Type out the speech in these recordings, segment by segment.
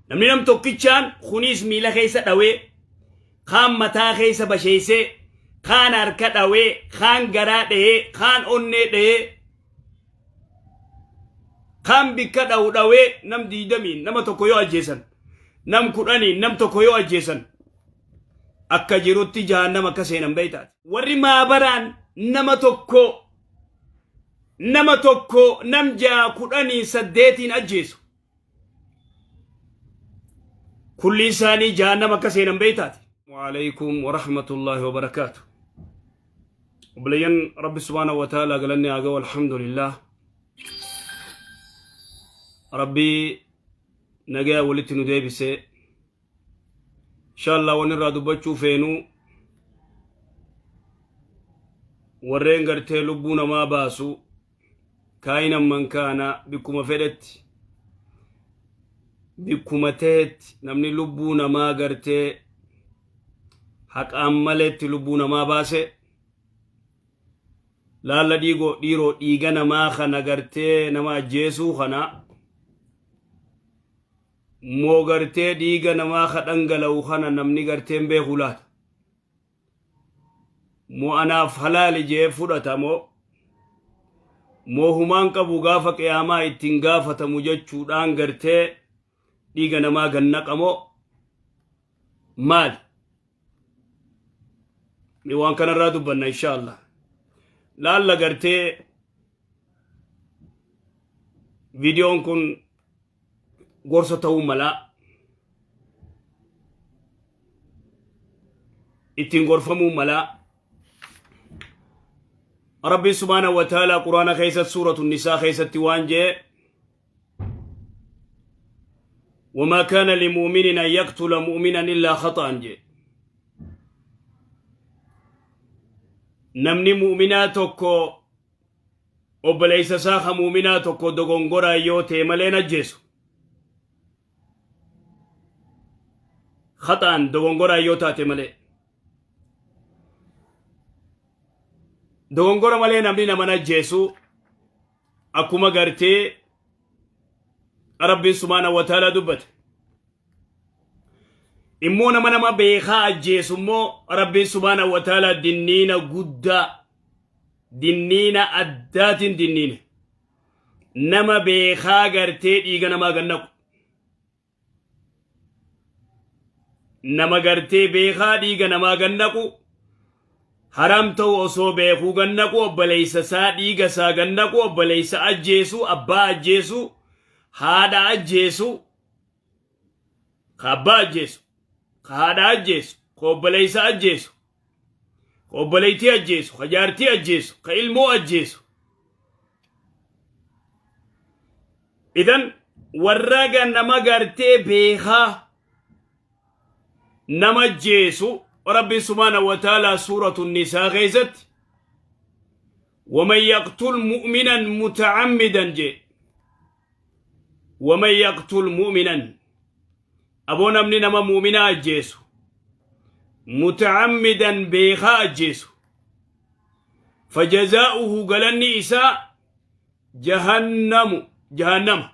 Namni nam tokkichaan kuniis miila keessa dhawee, kaan mataa keessa basheessee, kaan harka dhawee, kaan garaa dhahee, kaan onnee dhahee, kaan bikka dhawu dhawee nam 20n nama tokko yoo ajjeesan, nam 10n nam tokko yoo ajjeesan akka jirutti jahannama akka seenan beektaati. Warri maabaraan nama tokko nama tokko nam 6 10 8n ajjeesu. Kulli isaanii jahannama akka seenan beektaati. Waalaikum warahmatullahi wabarakaatu. Obboleeyyan Rabbi subhaanahu wa ta'ala galanni haa ga'u alhamdulillah. Rabbi nagaya walitti nu deebisee inshallah wanni irraa dubbachuu feenu warreen gartee lubbuu namaa baasu kaayinan man kaana bikkuma fedhetti bikkuma tehetti namni lubbuu namaa gartee haqaan maletti lubbuu namaa baase laalla dhiigoo dhiiroo dhiiga namaa kana gartee nama ajjeesuu kana moo gartee dhiiga namaa ka dhangala'u kana namni gartee hin beeku laata Moo anaaf halaali jee fudhata moo moo humaan qabu gaafa qiyaamaa ittiin gaafatamu jechuudhaan gartee dhiiga namaa gannaqa moo maali? Mee waan kanarraa dubbanna insha Allah. Laalla gartee viidiyoon kun gorsa ta'uu malaa ittiin gorfamuu malaa Rabbiin subhaanahu wa ta'ala quraana keessatti suuratu nisaa keessatti waan jee وما كان لمؤمن أن يقتل مؤمنا إلا خطأ جي نمني مؤمنا tokko obboleessa isaa ka muuminaa tokko dogongoraa yoo ta'e malee hin ajjeesu. Khaxaan dogongoraa yoo taate malee. Dogongora malee namni nama hin ajjeesu akkuma gartee Rabbiin subhaanahu wa ta'ala dubbate. Immoo nama nama beekaa ajjeesu immoo Rabbiin subhaanahu wa ta'ala dinniina guddaa dinniina addaatiin dinniine. Nama beekaa gartee dhiiga namaa gannaqu. Nama gartee beekaa dhiiga namaa gannaqu haram ta'u osoo beekuu gannaqu obboleessa isaa dhiiga isaa gannaqu obboleessa ajjeesu abbaa ajjeesu haadha ajjeesu ka abbaa ajjeesu ka haadha ajjeesu ka obboleessa ajjeesu ka obboleettii ajjeesu ka jaartii ajjeesu ka ilmoo ajjeesu idan warra nama gartee beekaa nama ajjeesu rabbi subhaanahu wa ta'ala suuratu nisaa keessatti waman yaqtul mu'minan muta'ammidan jee waman yaqtul mu'minan aboo namni nama mu'minaa ajjeesu muta'ammidan beekaa ajjeesu fajazaa'uhu galanni isaa jahannamu jahannama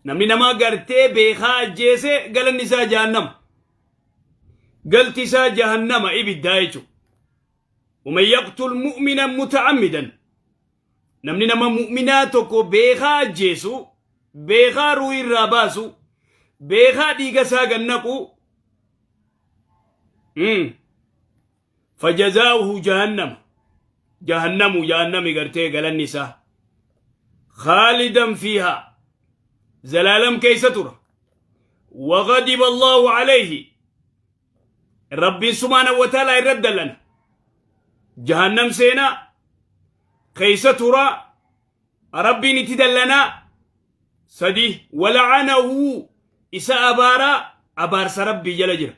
namni nama gartee beekaa ajjeese galanni isaa jahannama galti isaa jahannama ibiddaa jechuudha waman yaqtul mu'minan muta'ammidan Namni nama mu'minaa tokko beekaa ajjeesu, beekaa ruuhii irraa baasu, beekaa dhiiga isaa gad naqu, fajazaa'uhu jahannama. Jahannamu jahannami gartee galanni isaa. Khaalidan fiihaa. Zalaalam keessa tura. Waqadiba Allahu alayhi. Rabbiin subhaanahu wa ta'ala irra dallana. Jahannam seenaa keessa turaa Rabbiin itti dallanaa sadi wala'anahu isa abaaraa abaarsa Rabbii jala jira.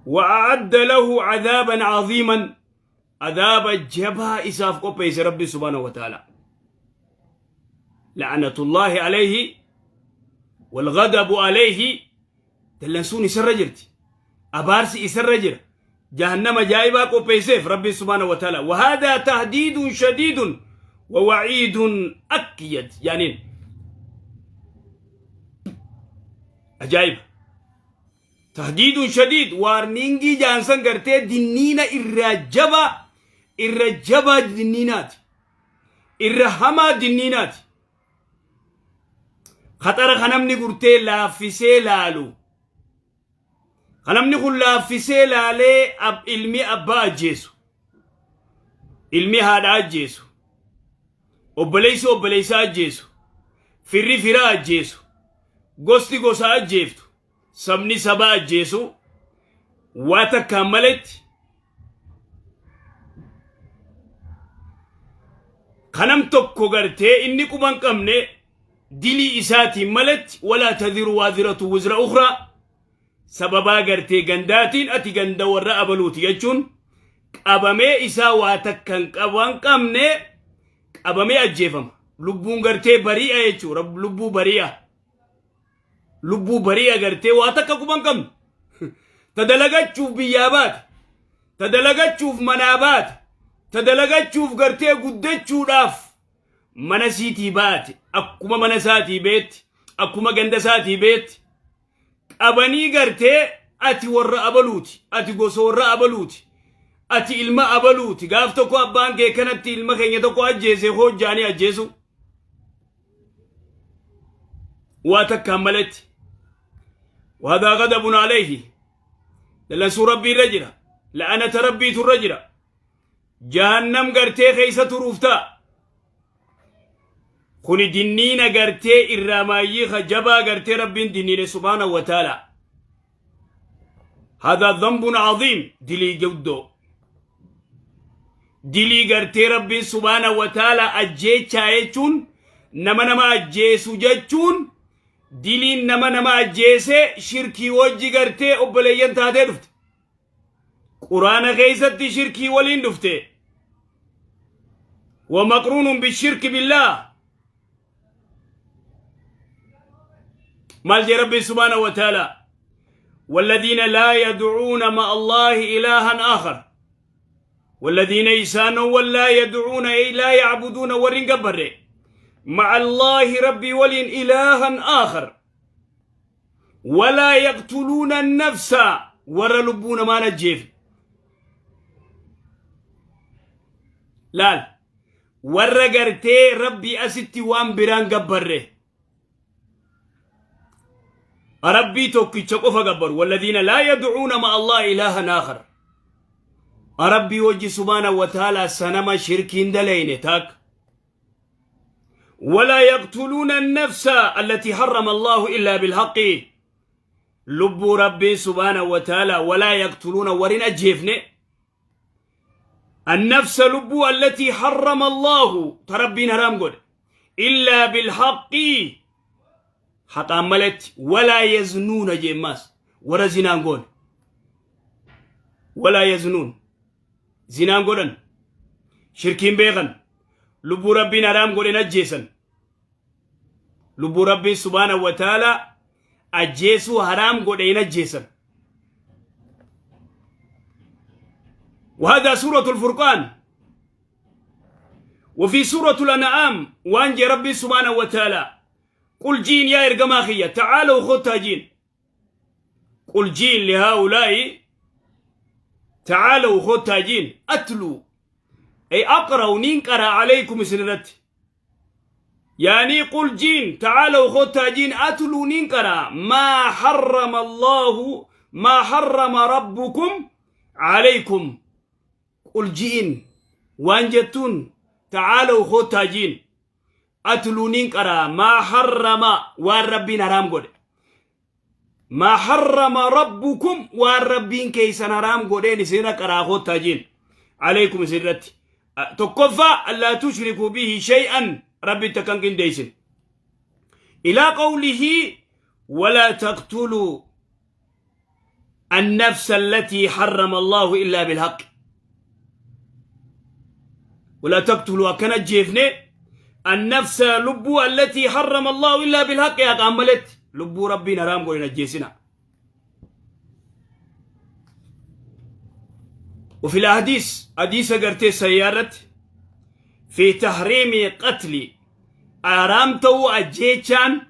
Wa'adda lahu cadaaban caziiman adaaba jabaa isaaf qopheesse Rabbiin subhaanahu wa ta'ala. La'anatullaahi alayhi walghadabu alayhi Dallansuun isarra jirti. Abaarsi isarra jira. Jahannama ajaa'ibaa qopheesseef Rabbiin subhaanahu wa ta'ala. Wahaadaa tahdiidun shadiidun wa waciidun akyad jaaniin. Ajaa'iba! Tahdiidun shadiid warningii jaansan gartee dinniina irraa jabaa, irra jabaa dinniinaati. Irra hamaa dinniinaati. Khaxara ka namni gurtee laaffisee laalu. Ka namni kun laaffisee laalee ilmi abbaa ajjeesu. Ilmi haadha ajjeesu. Obboleessi obboleessa ajjeesu. Firri fira ajjeesu. Gosti gosa ajjeeftu. Sabni saba ajjeesu. Waa takkaan maletti kanam tokko gartee inni quba hin qabne dilii isaatiin maletti, walaa tadhiru waadhiratu wizra ukhraa, sababaa gartee gandaatiin ati ganda warra abaluuti jechuun qabamee isaa waa takka hin qaban qabne qabamee ajjeefama. Lubbuun gartee bari'a jechuudha. Lubbuu bari'a. Lubbuu bari'a gartee waa takka quba hin qabne. Ta dalagachuuf biyyaa baate. Ta dalagachuuf manaa baate. Ta dalagachuuf gartee guddachuudhaaf mana siitii baate, akkuma mana isaatii beetti, akkuma ganda isaatii beetti qabanii gartee ati warra abaluuti, ati gosa warra abaluuti, ati ilma abaluuti, gaaf tokko abbaan kee kanatti ilma keenya tokko ajjeese hojjaanii ajjeesu waa takkaan maletti. Wahadaa gadabun alayhi, dallansuu Rabbii irra jira, la'anata Rabbiitu irra jira, jahannam gartee keessa turuuf ta'a. Kuni dinniina gartee irraa maayyii ka jabaa gartee Rabbiin dinniine subhaanahu wa ta'ala. Hadaa dhanbun aziim, dilii guddoo. Dilii gartee Rabbiin subhaanahu wa ta'ala ajjeechaa jechuun, nama nama ajjeesu jechuun, diliin nama nama ajjeese shirkii wajji gartee obboleeyyan taatee dhufte. Quraana keessatti shirkii waliin dhufte. Wa maqruunun bishirki billaah. Maal jee Rabbi subhaanahu wa ta'ala? والذين لا يدعون مع الله إلها آخر، والذين إسانوا ولا يدعون، أي لا يعبدون، ورين قبر مع الله ربي ولين إلها آخر، ولا يقتلون النفس، ور لبون ما نجيف laal, warra gartee Rabbii asitti waan biraan gabbarre, Rabbii tokkicha qofa gabbaru. والذين لا يدعون مع الله إلها آخر، Rabbii wajji subhaanahu wa ta'ala sanama shirkiin dalayne tak. ولا يقتلون النفس التي حرم الله إلا بالحق، لب ربي سبحانه وتعالى، ولا يقتلون ورين أجيفني النفس لب التي حرم الله، تربين حرام قد، إلا بالحق، حق ملت. ولا يزنون جيماس، ورا زنان قول، ولا يزنون، زنان قولن، شركين بيغن، لب ربين حرام قول نجيسن، لب ربي سبحانه وتعالى أجيسو حرام قول نجيسن. وهذا سورة الفرقان. وفي سورة الأنعام وأنجي ربي سبحانه وتعالى: قل جين يا إرقما خية، تعالوا خطا جين، قل جين لهؤلاء تعالوا خطا جين، أتلو أي أقرأ، ننقرأ عليكم سنرت، يعني قل جين تعالوا خطا جين، أتلو ننقرأ ما حرم الله، ما حرم ربكم عليكم. قل جين وانجتون تعالوا خطا جين، أتلو ننقرأ ما حرم، والربين حرام قد، ما حرم ربكم، والربين كيسان حرام قدين سنة قرأ خطا جين، عليكم سنرت. تكفى ألا تشركوا به شيئا، ربي تكن كنديسن، إلى قوله ولا تقتلوا النفس التي حرم الله إلا بالحق. ولا تقتلوا أكن جيفني النفس لبو التي حرم الله إلا بالحق، يا قاملت لبو ربي نرام قولنا جيسنا. وفي الأحاديث، حديث قرتي سيارة، في تحريم قتل، حرام تو أجيتشان.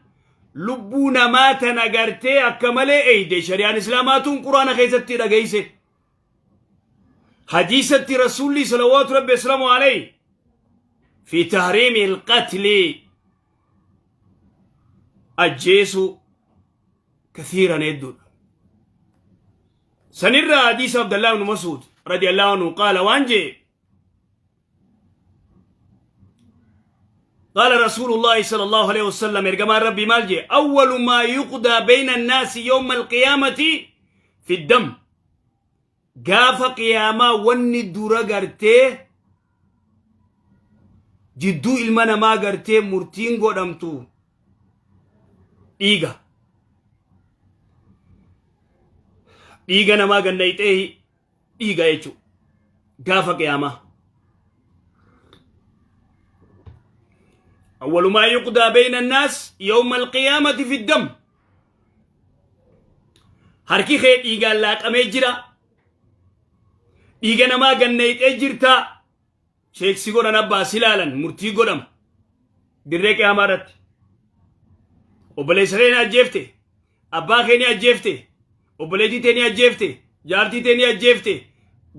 Lubbuu namaa tana gartee akka malee eeyde shari'aan islaamaa tun quraana keessatti dhageeyse. Hadiisatti Rasuulli salawaatu rabbi aslaamu alayhi fi tahriimi ilqatli ajjeesuu kathiiran hedduudha. Sanirraa hadiisa Abdallah ibn Mas'ud radiyallahu anhu qaala waan jee قال رسول الله صلى الله عليه وسلم إرجمان ربي مالجي أول ما يقضى بين الناس يوم القيامة في الدم gaafa qiyaamaa wanni dura gartee jidduu ilma namaa gartee murtiin godhamtu dhiiga. Dhiiga namaa gannayxee dhiiga jechuudha. Gaafa qiyaamaa. أول ما يقضى بين الناس يوم القيامة في الدم Harki kee dhiigaan laaqamee jira. Dhiiga namaa ganneeyxee jirta. Sheeksi godhan abbaa si laalan murtii godhama. Dirree qiyaamaa irratti. Obboleessa kee ni ajjeefte. Abbaa kee ni ajjeefte. Obboleettii tee ni ajjeefte. Jaartii tee ni ajjeefte.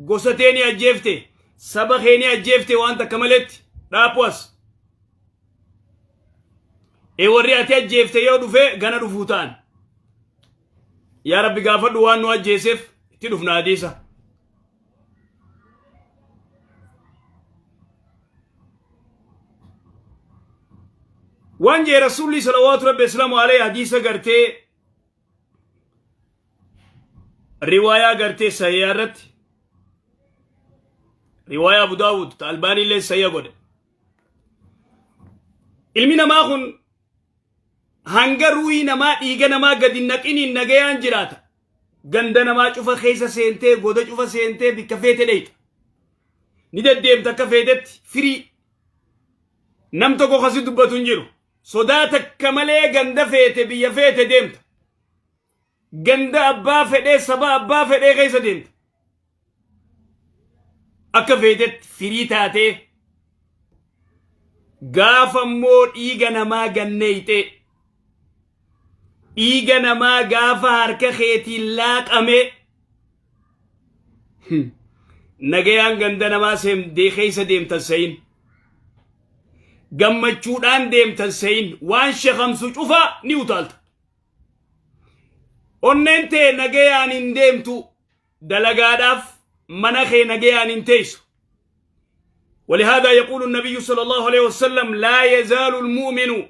Gosa tee ni ajjeefte. Saba kee ni ajjeefte waan takka maletti. Dhaaphu as. Ee warri ati ajjeefte yoo dhufe gana dhufuu ta'an. Yaa Rabbi gaafadhu waan nu ajjeeseef itti dhufna hadiisa. Waan jee Rasuulli salawaatu Rabbi islaamu alayhi hadiisa gartee riwaayaa gartee sahiyaa irratti riwaayaa Abu Daawud ta Albaanii illee sahiya godhe. Ilmi namaa kun hanga ruuhii namaa dhiiga namaa gadi naqiniin nagayaan jiraata. Ganda namaa cufa keessa seentee goda cufa seentee bikka feete dheeyxa. Ni deddeemta akka feetetti firii. Nam tokko kasi dubbatu hin jiru. Sodaa takka malee ganda feete biyya feete deemta. Ganda abbaa fedhee saba abbaa fedhee keessa deemta. Akka feetetti firii taatee gaafa immoo dhiiga namaa ganneeyxee dhiiga namaa gaafa harka keetiin laaqame nagayaan ganda namaa seemdee keessa deemtan seyin gammachuudhaan deemtan seyin waan shakamsu cufa ni utaalta. Onneen tee nagayaan hin deemtu dalagaadhaaf mana kee nagayaan hin teessu. ولهذا يقول النبي صلى الله عليه وسلم لا يزال المؤمن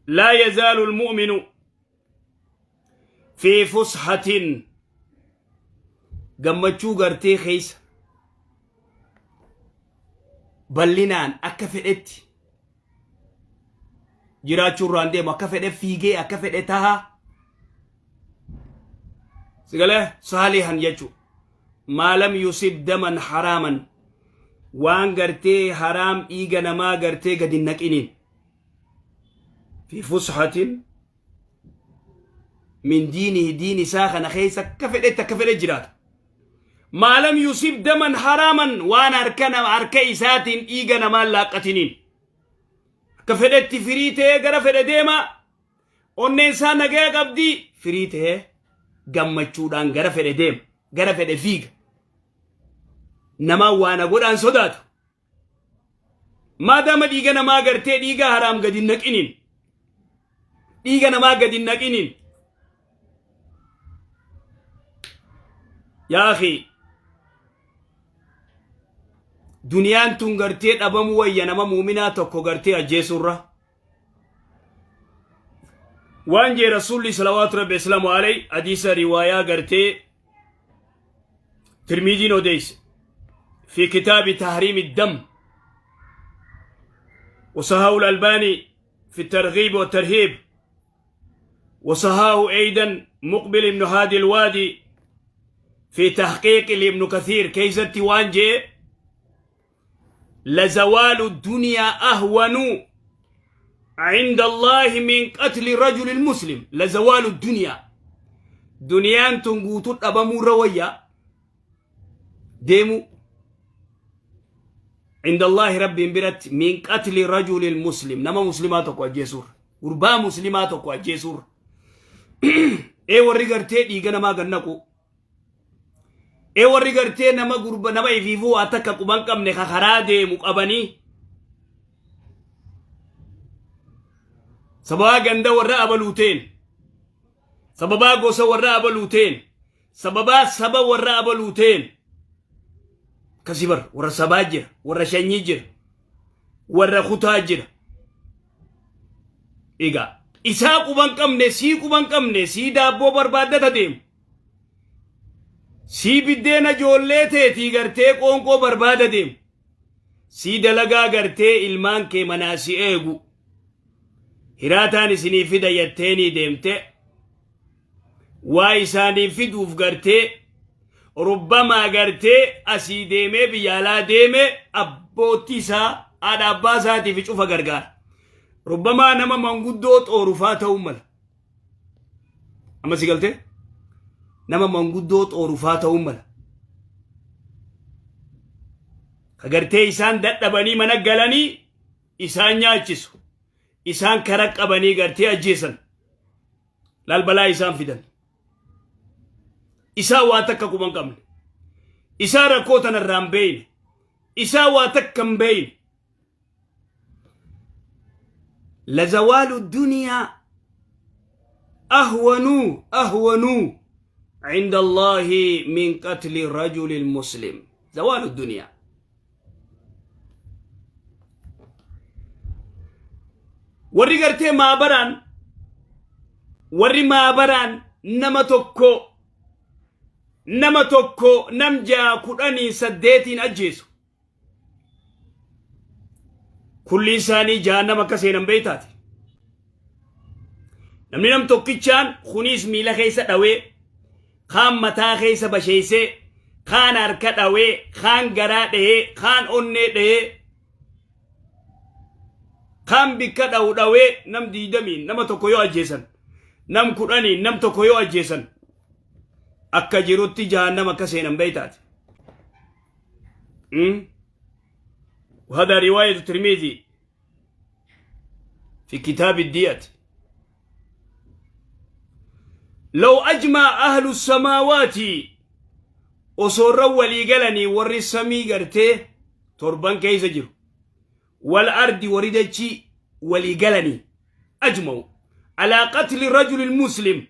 لا يزال المؤمن في فسحة gammachuu gartee keessa bal'inaan akka fedhetti jiraachuu irraan deemu akka fedhe fiigee akka fedhe taha sigalee saalihan jechu maalam yusib daman haraaman waan gartee haraam dhiiga namaa gartee gadi hin naqiniin fi fushatin min diinihi diin isaa kana keessa akka fedhetti akka fedhe jiraata. Maalam yusib daman haraaman waan harka nama harka isaatiin dhiiga namaan laaqqatiniin. Akka fedhetti firii ta'ee gara fedhe deema. Onneen isaa nagaya qabdi firii ta'ee gammachuudhaan gara fedhe deema. Gara fedhe fiiga. Namaan waana godhaan sodaatu. Maadaama dhiiga namaa gartee dhiiga haraam gadi hin naqiniin. Dhiiga namaa gadi hin naqiniin. Yaa akhi duniyaan tun gartee dhabamuu wayya nama muuminaa tokko gartee ajjeesuurra. Waan jee Rasuulli salawaatu rabbi islaamu alayhi hadiisa riwaayaa gartee Tirmiiziin odeeyse fi kitaabi tahriimi dam وصححه الألباني في الترغيب والترهيب وصححه أيضا مقبل بن هادي الوادي في تحقيق لابن كثير كيست وانجي لزوال الدنيا أهون عند الله من قتل رجل المسلم لزوال الدنيا دنيان تنقوتو أبامو رويا ديمو Inda Allaahi Rabbiin biratti min qatli rajulil muslim nama muslimaa tokko ajjeesuurra gurbaa muslimaa tokko ajjeesuurra ee warri gartee dhiiga namaa gannaqu ee warri gartee nama gurba nama ifiifuu waa takka quban qabne ka karaa deemu qabanii sababaa ganda warra abaluuteen sababaa gosa warra abaluuteen Sababaa saba warra abaluu ta'een akkasii bar warra sabaa jira, warra shanyii jira, warra kutaa jira. Egaa isaa quban qabne, sii quban qabne, sii daabboo barbaaddata deemu. Sii biddeena ijoollee teetii gartee qoonqoo barbaada deemu. Sii dalagaa gartee ilmaan kee manaa si eegu. Hiraataan isinii fida yatteenii deemte. Waa isaanii fiduuf gartee rubbamaa gartee asii deemee biyya alaa deeme abbootti isaa haadha abbaa isaatii fi cufa gargaara. Rubbamaa nama manguddoo xoorufaa ta'uu mala. Amma si galtee? Nama manguddoo xoorufaa ta'uu mala. Ka gartee isaan dadhabanii mana galanii isaan nyaachisu. Isaan kara qabanii gartee ajjeesan. Laal balaa isaan fidan. Isaa waa takka quba hin qabne. Isaa rakkoo tanarraa hin beeyne. Isaa waa takka hin beeyne. Lazawaalu duniyaa ahwanuu ahwanuu عند الله من قتل رجل مسلم زوال الدنيا Warri gartee maabaraan warri maabaraan nama tokko nama tokko nam ja'a kudhanii saddeetiin ajjeesu. Kulli isaanii jahannama akka seenan beektaati. Namni nam tokkichaan kuniis miila keessa dhawee kaan mataa keessa basheessee kaan harka dhawee kaan garaa dhahee kaan onnee dhahee kaan bikka dhawu dhawee nam diidamiin nama tokko yoo ajjeesan nam kudhaniin nam tokko yoo ajjeesan akka jirutti jahannama akka seenan beeytaati. وهذا رواية الترمذي في كتاب الدية لو أجمع أهل السماوات osoo walii galanii warri samii gartee torban keessa jiru wal ardi warri dachii walii galanii ajma'u alaa qatli rajuli muslim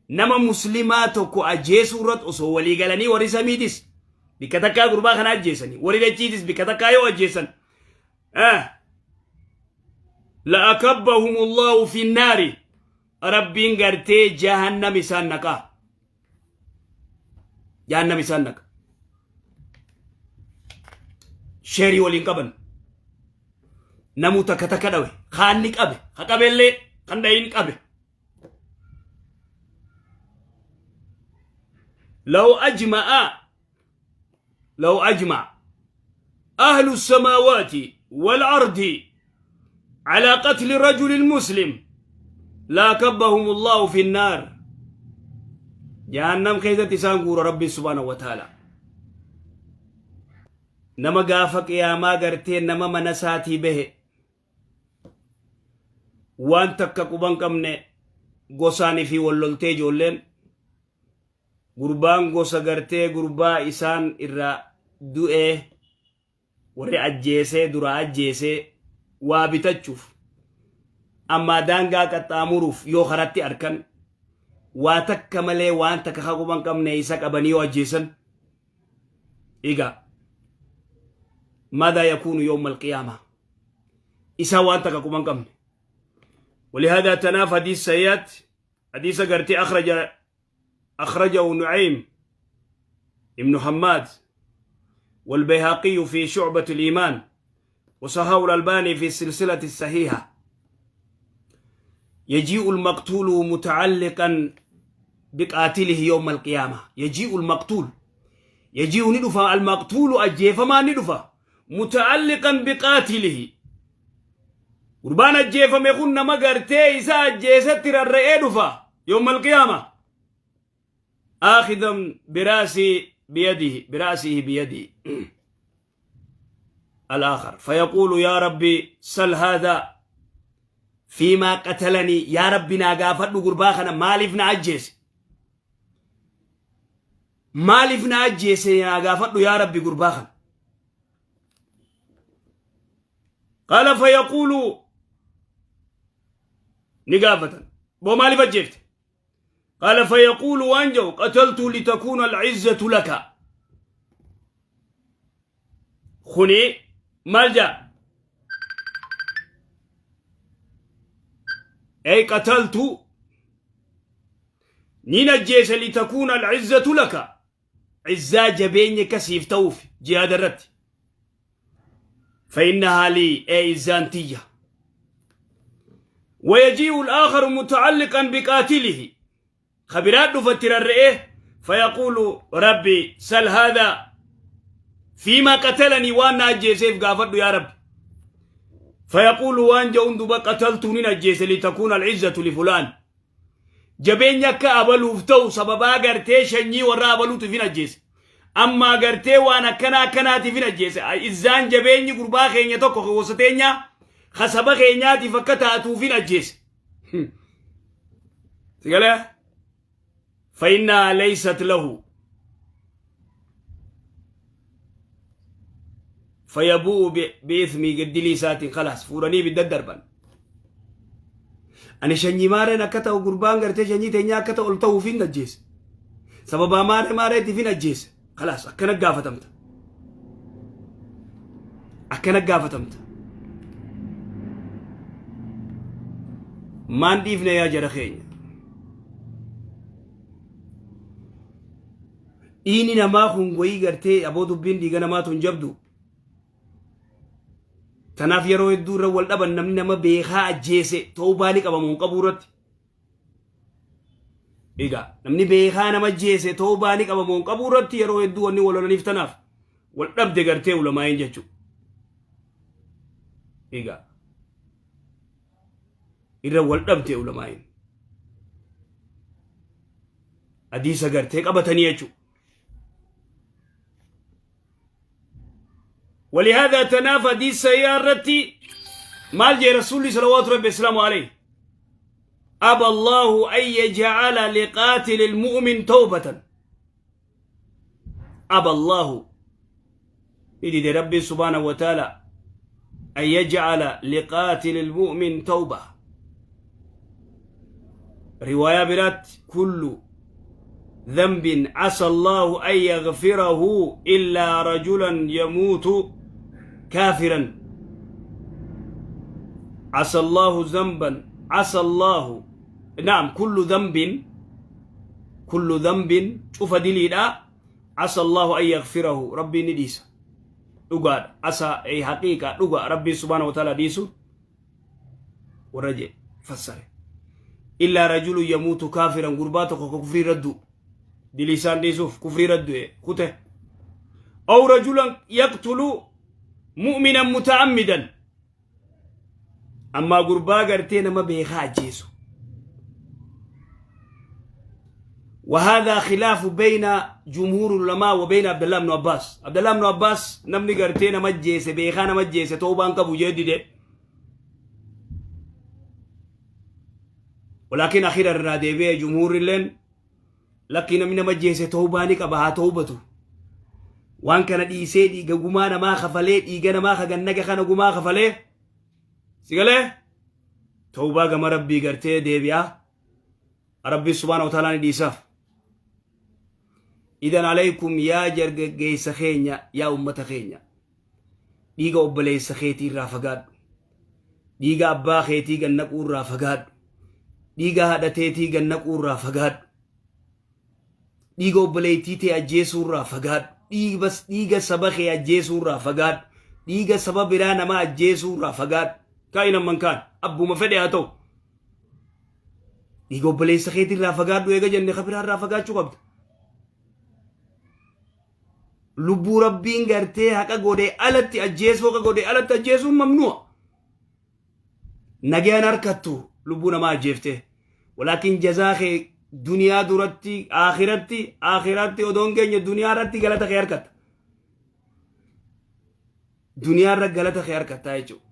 nama muslimaa tokko ajjeesuu irratti osoo walii galanii warri samiitis bikka takkaa gurbaa kana ajjeesanii warri dachiitis bikka takkaa yoo ajjeesan la akabbahum allahu fi naari rabbiin gartee jahannam isaan naqaa jahannam isaan naqa sheerii waliin qaban namuu takka takka dhawe kaanni qabe ka qabellee kan dhayin qabe لو أجمع لو أجمع أهل السماوات والأرض على قتل رجل مسلم لا كبهم الله في النار جهنم كيزت إسان ربي سبحانه وتعالى nama gaafa qiyaamaa gartee nama mana isaatii bahe waan takka quban qabne gosaanii fi walloltee ijoolleen gurbaan gosa gartee gurbaa isaan irraa du'ee warri ajjeesee duraa ajjeesee waa bitachuuf ammaa daangaa qaxxaamuruuf yoo karatti arkan waa takka malee waan takka ka quban qabne isa qabanii yoo ajjeesan egaa maadaa yakuunu yawma alqiyaama isaa waan takka quban qabne ولهذا تناف حديث سيات حديث قرتي أخرجه نعيم ابن حماد والبيهقي في شعبة الإيمان وصححه الألباني في السلسلة الصحيحة يجيء المقتول متعلقا بقاتله يوم القيامة يجيء المقتول يجيء ندفع المقتول أجيفما ندفع متعلقا بقاتله Gurbaan ajjeefame kun nama gartee isa ajjeesetti rarra'ee dhufa yawmal qiyaama. Aakhidan biraasii biyadihi biraasihi biyadihi. الآخر فيقول يا ربي سل هذا فيما قتلني يا ربي na gaafadhu gurbaa kana maaliif na ajjeese maaliif na ajjeese naa gaafadhu yaa rabbi gurbaa kana. قال فيقول ni gaafatan boo maaliif ajjeefte? قال فيقول waan jedhu قتلت لتكون العزة لك. Kuni maal jaa? أي قتلت nin ajjeese لتكون العزة لك عزaa jabeenya kasiif ta'uuf jihaada irratti فإنها لي أي عزaan tiyya. ويجيء الآخر متعلقا بقاتله خبرات فتر الرئيه فيقول ربي سل هذا فيما قتلني waan na ajjeeseef gaafadhu يا رب. فيقول waan jedhuun duba قتلت nin ajjeese لتكون العزة لفلان jabeenya akka abaluuf ta'u sababaa gartee shanyii warra abaluutu fin ajjeese ammaa gartee waan akkana akkanaatiif hin ajjeese izzaan jabeenyi gurbaa keenya tokko gosa teenya kasaba keenyaatiif akka taatuuf hin ajjeese. Sigalee فإنها ليست له فيبوء بإثمه dilii isaatiin خلاص fuuranii ibidda darban. Ani shanyii maareen akka ta'u gurbaan gartee shanyii teenyaa akka ta'u ol ta'uuf hin ajjeese. Sababaa maaree maareetiif hin ajjeese. خلاص akkana gaafatamta. Akkana gaafatamta. Maan dhiifne yaa jara keenya? Dhiini namaa kun wayii gartee aboo dubbiin dhiiga namaatu hin jabdu. Tanaaf yeroo hedduu irra wal dhaban namni nama beekaa ajjeese toobaa ni qabamu hin qabu irratti. Egaa namni beekaa nama ajjeese toobaa ni qabamu hin qabu irratti yeroo hedduu wanni wal lolaniif tanaaf wal dhabde gartee ulamaa'in jechuudha. Egaa irra wal dhabde ulamaa'in. Hadiisa gartee qabatanii jechuudha. ولهذا tanaaf hadiisa irratti maal jee رسولي صلوات ربي وسلامه عليه؟ أبى الله أن يجعل لقاتل المؤمن توبة. أبى الله إذا ربي سبحانه وتعالى أن يجعل لقاتل المؤمن توبة. رواية biratti كل ذنب عسى الله أن يغفره إلا رجلا يموت كافرا. عسى الله ذنبا عسى الله نعم كل ذنب كل ذنب شوف دليل عسى الله أن يغفره ربي ni dhiisa dhugaadha عسى أي حقيقة dhugaa ربي سبحانه وتعالى dhiisu warra fassare إلا رجل يموت كافرا gurbaa tokko kufrii raddu dilisaan dhiisuuf kufrii raddu kute أو رجلا يقتل مؤمنا متعمدا أما gurbaa gartee nama beekaa ajjeesu. وهذا خلاف بين جمهور العلماء وبين عبد الله بن عباس. عبد الله بن عباس namni gartee nama ajjeese beekaa nama ajjeese toobaan qabu jedhide. ولكن أخيرا الراديبية جمهور اللين لكن namni nama ajjeese toobaa ni qaba haa toobatu. Waan kana dhiisee dhiiga gumaa namaa kafalee dhiiga namaa kagannaga kana gumaa kafalee sigalee toobaa gama rabbii gartee deebi'a rabbii سبحانه وتعالى ni dhiisaaf. إذن عليكم yaa jargaggeessa keenya yaa ummata keenya dhiiga obboleessa keetii irraa fagaadhu, dhiiga abbaa keetii gannaquu irraa fagaadhu, dhiiga haadha teetii gannaquu irraa fagaadhu, dhiiga obboleettii tee ajjeesuu irraa fagaadhu, dhiiga saba kee ajjeesuu irraa fagaadhu, dhiiga saba biraa nama ajjeesuu irraa fagaadhu. كائنا من كان abbuma fedhe haa ta'u dhiiga obboleessa keetii irraa fagaadhu eega jenne ka biraa irraa fagaachuu qabda. Lubbuu rabbiin gartee haqa godhee alatti ajjeesuu haqa godhee alatti ajjeesuun ممنوع. Nagayaan harkattu lubbuu namaa ajjeeftee ولكن jazaa kee duniyaa duratti akhiratti akhiratti odoon keenya duniyaa irratti galata kee harkatta. Duniyaarra galata kee harkattaa jechuudha.